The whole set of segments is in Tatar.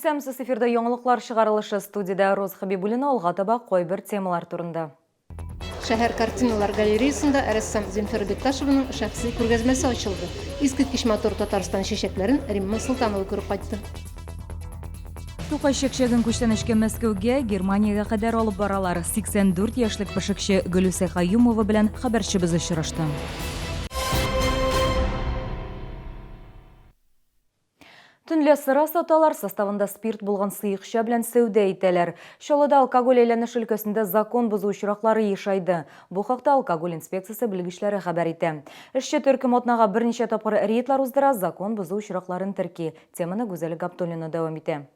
Исәнмесез, эфирда яңалыклар чыгарылышы студиядә Роза Хәбибуллина алга таба кайбер темалар турында. Шәһәр картиналар галереясында рәссам Земфира Бекташеваның шәхси күргәзмәсе ачылды. Искиткеч матур Татарстан чәчәкләрен Римма Солтанова күреп кайтты. Тукай чәкчәген күчтәнәчкә Мәскәүгә, Германиягә кадәр алып баралар. 84 яшьлек пешекче Гөлүсә Каюмова белән хәбәрчебез очрашты. Төнлә сыра саталар, составында спирт булган сыекча белән сәүдә итәләр. Чаллыда алкоголь әйләнеше өлкәсендә закон бозу очраклары ешайды. Бу хакта алкоголь инспекциясе белгечләре хәбәр итә. Эшче төркем атнага берничә тапкыр рейдлар уздыра, закон бозу очракларын терки. Теманы Гүзәл Габдуллина дәвам итә.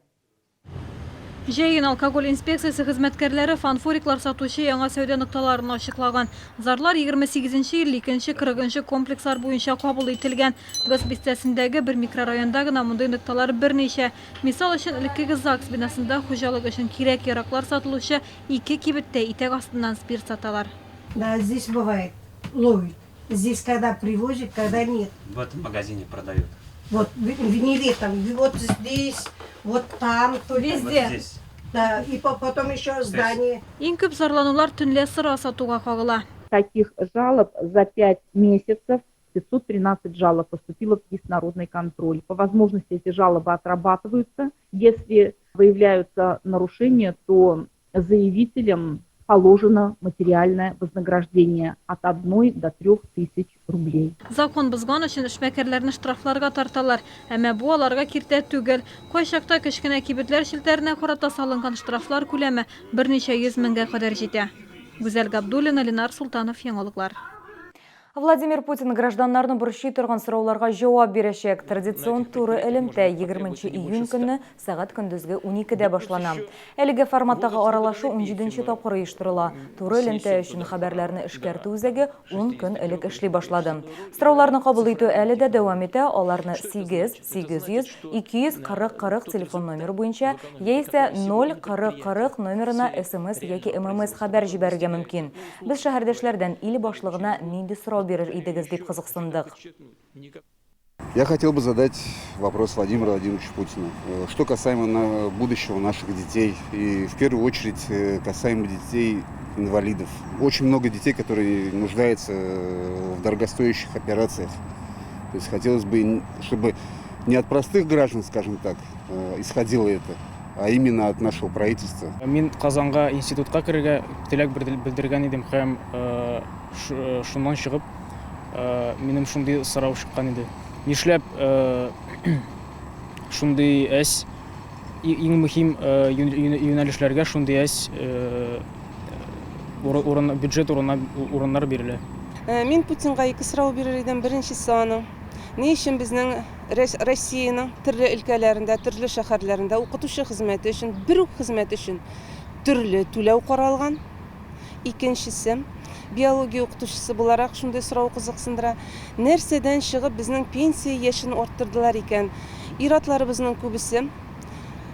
Җәен алкоголь инспекциясе хезмәткәрләре фанфуриклар сатучы яңа сәүдә нокталарын ачыклаган. Зарлар 28 нче, 52 нче, 40 нчы комплекслар буенча кабул ителгән. ГЭС бистәсендәге бер микрорайонда гына мондый нокталар берничә. Мисал өчен, элеккеге ЗАГС бинасында хуҗалык өчен кирәк-яраклар сатылучы ике кибеттә итәк астыннан спирт саталар. Да, здесь бывает, ловят. Здесь когда привозят, когда нет. В этом магазине продают. Вот, не в этом, вот здесь, вот там. Везде. Вот здесь. Да, и потом еще здание. Иң күп зарланулар төнлә сыра сатуга кагыла. Таких жалоб за 5 месяцев 513 жалоб поступило в ГИС «Народный контроль». По возможности эти жалобы отрабатываются. Если выявляются нарушения, то заявителям положено материальное вознаграждение от 1 до 3 тысяч рублей. Закон бозган өчен эшмәкәрләрне штрафларга тарталар. Әмма бу аларга киртә түгел. Кайчакта кечкенә кибетләр челтәренә карата салынган штрафлар күләме берничә йөз меңгә кадәр җитә. Гүзәл Габдуллина, Ленар Солтанов, Яңалыклар. Владимир Путин гражданнарны борчый торган сорауларга җавап бирәчәк. Традицион туры элемтә 20 июнь көнне сәгать көндезге 12-дә башлана. Әлеге форматтагы аралашу унҗиденче тапкыр оештырыла. Туры элемтә өчен хәбәрләрне эшкәртү үзәге ун көн элек эшли башлады. Сорауларны кабул итү әле дә дәвам итә, аларны 8 800 240 40 телефон номеры буенча яисә 0 40 40 номерына смс яки ммс хәбәр җибәрергә мөмкин. Без шәһәрдәшләрдән ил башлыгына нинди сорау бирер идегез дип кызыксындык. Я хотел бы задать вопрос Владимиру Владимировичу Путину. Что касаемо будущего наших детей, и в первую очередь касаемо детей-инвалидов. Очень много детей, которые нуждаются в дорогостоящих операциях. То есть хотелось бы, чтобы не от простых граждан, скажем так, исходило это, а именно от нашего правительства. Мин Казанга институтка керергә теләк белдергән идем һәм шуннан чыгып минем шундый сорау чыккан иде. Нишләп шундый әз иң мөһим юнәлешләргә шундый әз урын, бюджет урынына урыннар бирелә? Мин Путинга ике сорау бирер идем. Беренчесе аның, ни өчен безнең Россиянең төрле өлкәләрендә, төрле шәһәрләрендә укытучы хезмәте өчен, бер үк хезмәт өчен төрле түләү каралган? Икенчесе, биология укытучысы буларак шундый сорау кызыксындыра, нәрсәдән чыгып безнең пенсия яшен арттырдылар икән? Ир-атларыбызның күбесе,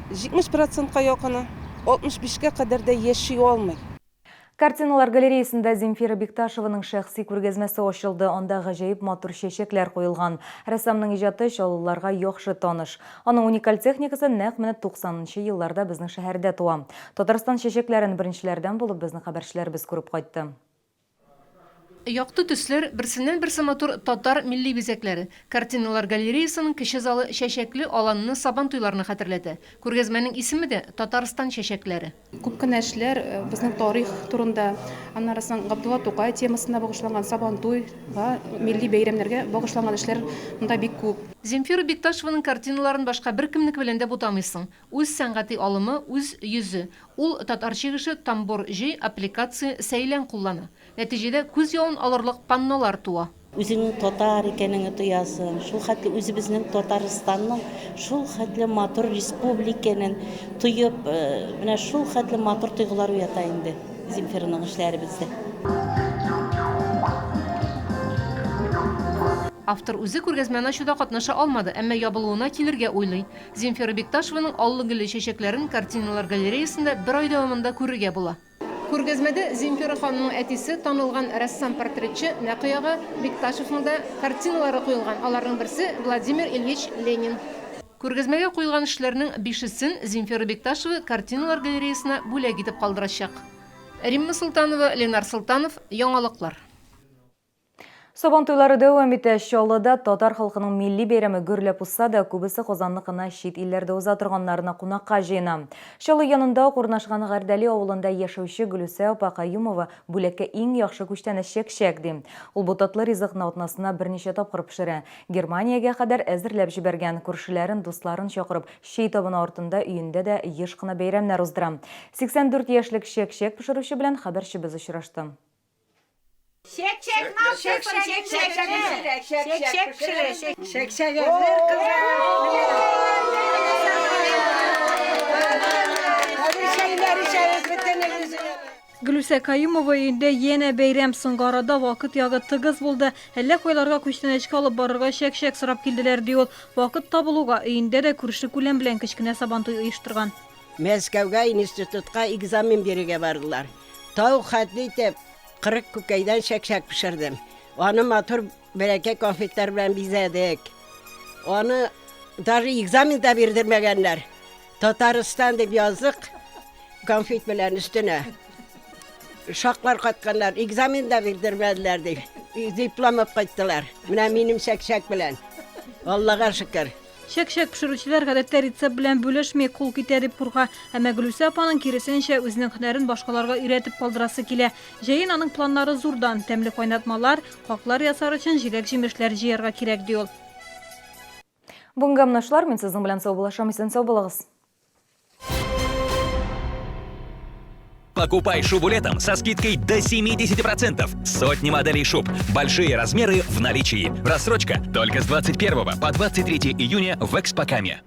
70 процентка якыны, 65 кә кадәр дә яши алмый. Картиналар галереясында Земфира Бикташеваның шәхси күргәзмәсе ачылды. Анда гаҗәеп матур чәчәкләр куелган. Рәссамның иҗаты чаллыларга яхшы таныш. Аның уникаль техникасы нәкъ менә 90 нчы елларда безнең шәһәрдә туа. Татарстан чәчәкләрен беренчеләрдән булып безнең хәбәрчеләребез күреп кайтты. Якты төсләр, берсеннән-берсе матур татар милли бизәкләре. Картиналар галереясының кече залы чәчәкле аланны Сабантуйларны хәтерләтә. Күргәзмәнең исеме дә, Татарстан чәчәкләре. Күп кенә эшләр безнең тарих турында, аннары соң Габдулла Тукай темасына багышланган, Сабантуйга, милли бәйрәмнәргә багышланган эшләр монда бик күп. Земфира Бикташеваның картиналарын башка беркемнеке белән дә бутамыйсың. Үз сәнгати алымы, үз йөзе. Ул татар чигеше, тамбур, җөй, аппликация, сәйлән куллана. Нәтиҗәдә күз явын алырлык паннолар туа. Үзеңнең татар икәнеңне тоясың, шул хәтле үзебезнең Татарстанның шул хәтле матур республикәнен тоеп, менә шул хәтле матур тойгылар уята инде Земфираның эшләре бездә. Автор үзе күргәзмәне ачуда катнаша алмады, әмма ябылуына килергә уйлый. Земфира Бикташеваның аллы-гөлле чәчәкләрен картиналар галереясында бер ай дәвамында күрергә була. Күргәзмәдә Земфира ханымның әтисе, танылган рәссам-портретчы Нәкый ага Бикташевның да картиналары куелган. Аларның берсе, Владимир Ильич Ленин. Күргәзмәгә куелган эшләрнең бишесен Земфира Бикташева картиналар галереясына бүләк итеп калдырачак. Римма Солтанова, Ленар Солтанов, Яңалыклар. Сабан туйлары дәвам итә. Чаллыда татар халкының милли бәйрәме гөрләп узса да, күбесе Казанныкына чит илләрдә уза торганнарына кунакка җыена. Чаллы янында ук урнашкан Гәрдәли авылында яшәүче Гөлүсә апа Каюмова бүләккә иң яхшы күчтәнәч чәкчәк, ди. Ул бу татлы ризыкны атнасына берничә тапкыр пешерә. Германиягә кадәр әзерләп җибәргән, күршеләрен, дусларын чакырып, чәй табыны артында өендә дә еш кына бәйрәмнәр уздыра. 84 яшьлек чәкчәк пешерүче белән хәбәрчебез очрашты. Чәк-чәк чәк-чәк чәк-чәк пешерә. Чәк-чәк әзер, кызлар. Хәзер чәйләр эчәбез бөтенебез. Гөлүсә Каюмова өендә янә бәйрәм. Соңгы арада вакыт ягы тыгыз булды. Әллә кайларга күчтәнәчкә алып барырга чәк-чәк сорап килделәр, ди ул. Вакыт табылуга, өендә дә күрше-күлән белән кечкенә Сабантуй оештырган. Мәскәүгә институтка экзамен бирергә бардылар. Тау хәтле итеп 40 күкәйдән чәкчәк пешердем. Аны матур бәләкәй конфетлар белән бизәдек. Аны даже экзамен да бирдермәгәннәр. Татарстан дип яздык конфет белән өстенә. Шаклар катканнар, экзамен да бирдермәделәр дип. Диплом алып кайттылар. Менә минем чәкчәк белән. Аллага шөкер. Чәк-чәк пешерүчеләр гадәттә рецепт белән бүлешми, кул китә дип курка. Әмма Гөлүсә апаның, киресенчә, үзенең һөнәрен башкаларга өйрәтеп калдырасы килә. Җәен аның планнары зурдан, тәмле кайнатмалар, каклар ясар өчен җиләк-җимешләр җыярга кирәк, ди ул. Бүгенгә менә шулар, мин сезнең белән саубуллашам, исән-сау булыгыз. Покупай шубу летом со скидкой до 70%. Сотни моделей шуб. Большие размеры в наличии. Рассрочка только с 21 по 23 июня в Экспокаме.